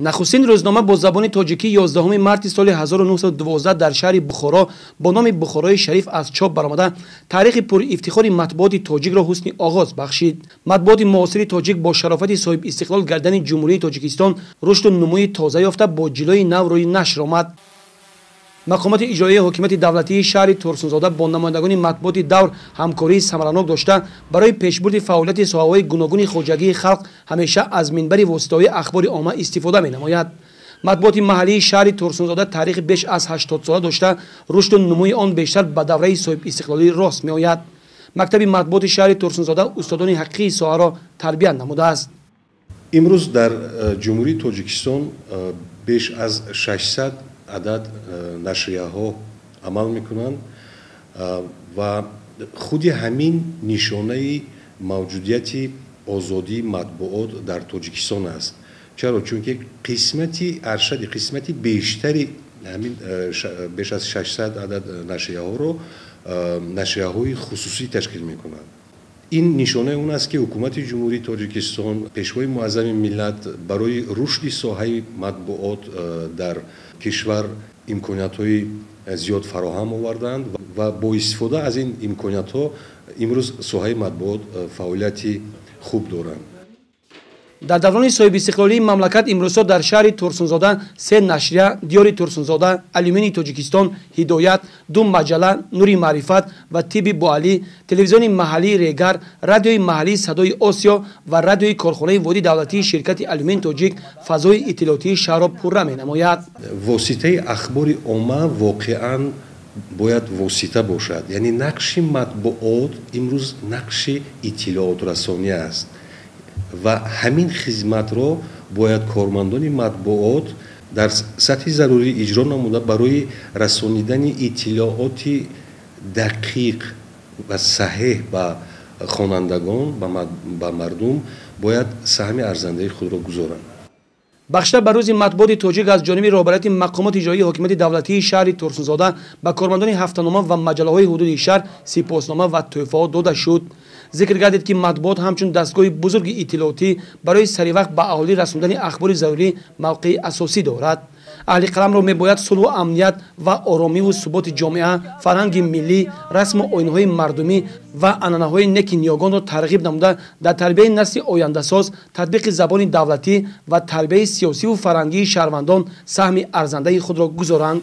Нахустин рӯзнома бо забони тоҷикӣ 11 марти соли 1912 дар шаҳри Бухоро бо номи Бухорои Шариф аз чоп баромада, таърихи пурифтихори матбуоти тоҷикро ҳусни оғоз бахшид. Матбуоти муосири тоҷик бо шарофати соҳибистиқлол гардани Ҷумҳурии Тоҷикистон рушду нумӯи тоза ёфта, бо ҷилои нав рӯи нашр омад. Мақомоти иҷроияи ҳокимияти давлатии шаҳри Турсунзода бо намояндагони матбуоти давр ҳамкории самаранок дошта, барои пешбурди фаъолияти соҳаҳои гуногуни хоҷагии халқ ҳамеша аз минбари воситаҳои ахбори омма истифода менамояд. Матбуоти маҳаллии шаҳри Турсунзода таърихи беш аз 80 сола дошта, рушду нумӯи он бештар ба давраи соҳибистиқлолӣ рост меояд. Мактаби матбуоти шаҳри Турсунзода устодони ҳақиқии соҳаро тарбия намудааст. Имрӯз дар Ҷумҳурии Тоҷикистон беш аз 600 адад нашрияҳо амал мекунанд ва худи ҳамин нишонаи мавҷудияти озодии матбуот дар Тоҷикистон аст. Чаро? Чунки қисмати аршади, қисмати бештари ҳамин беш аз 600 адад нашрияҳоро нашрияҳои хусусӣ ташкил мекунанд. Ин нишонаи он аст, ки ҳукумати Ҷумҳурии Тоҷикистон, Пешвои муаззами миллат барои рушди соҳаи матбуот дар кишвар имкониятҳои зиёд фароҳам оварданд ва бо истифода аз ин имкониятҳо имрӯз соҳаи матбуот фаъолияти хуб доранд. Дар даврони соҳибистиқлолии мамлакат имрӯзҳо дар шаҳри Турсунзода се нашрия: Диёри Турсунзода, Алюминии Тоҷикистон, Ҳидоят, ду маҷалла, Нури маърифат ва Тибби Буалӣ, телевизиони маҳаллии Регар, радиои маҳаллии Садои Осиё ва радиои корхонаи воҳиди давлатии ширкати Алюмин Тоҷик фазои иттилоотии шаҳрро пурра менамояд. Воситаи ахбори омма воқеан бояд восита бошад, яъне нақши матбуот имрӯз нақши иттилоотрасонӣ аст ва ҳамин хизматро бояд кормандони матбуот дар сатҳи зарурӣ иҷро намуда, барои расонидани иттилооти дақиқ ва саҳеҳ ба хонандагон, ба мардум бояд саҳми арзандаи худро гузоранд. Бахшида ба рӯзи матбуоти тоҷик аз ҷониби роҳбарияти мақомоти иҷроии ҳокимияти давлатии шаҳри Турсунзода ба кормандони ҳафтанома ва маҷаллаҳои ҳудуди шаҳр сипоснома ва тӯҳфаҳо дода шуд. Зикр гардид, ки матбуот ҳамчун дастгоҳи бузурги иттилоотӣ барои саривақт ба аҳолӣ расондани ахбори зарурӣ мавқеи асосӣ дорад. Аҳли қаламро мебояд сулҳу амният ва оромиву суботи ҷомеа, фарҳанги миллӣ, расму оинҳои мардумӣ ва анъанаҳои неки ниёгонро тарғиб намуда, дар тарбияи насли ояндасоз, татбиқи забони давлатӣ ва тарбияи сиёсиву фарҳангии шаҳрвандон саҳми арзандаи худро гузоранд.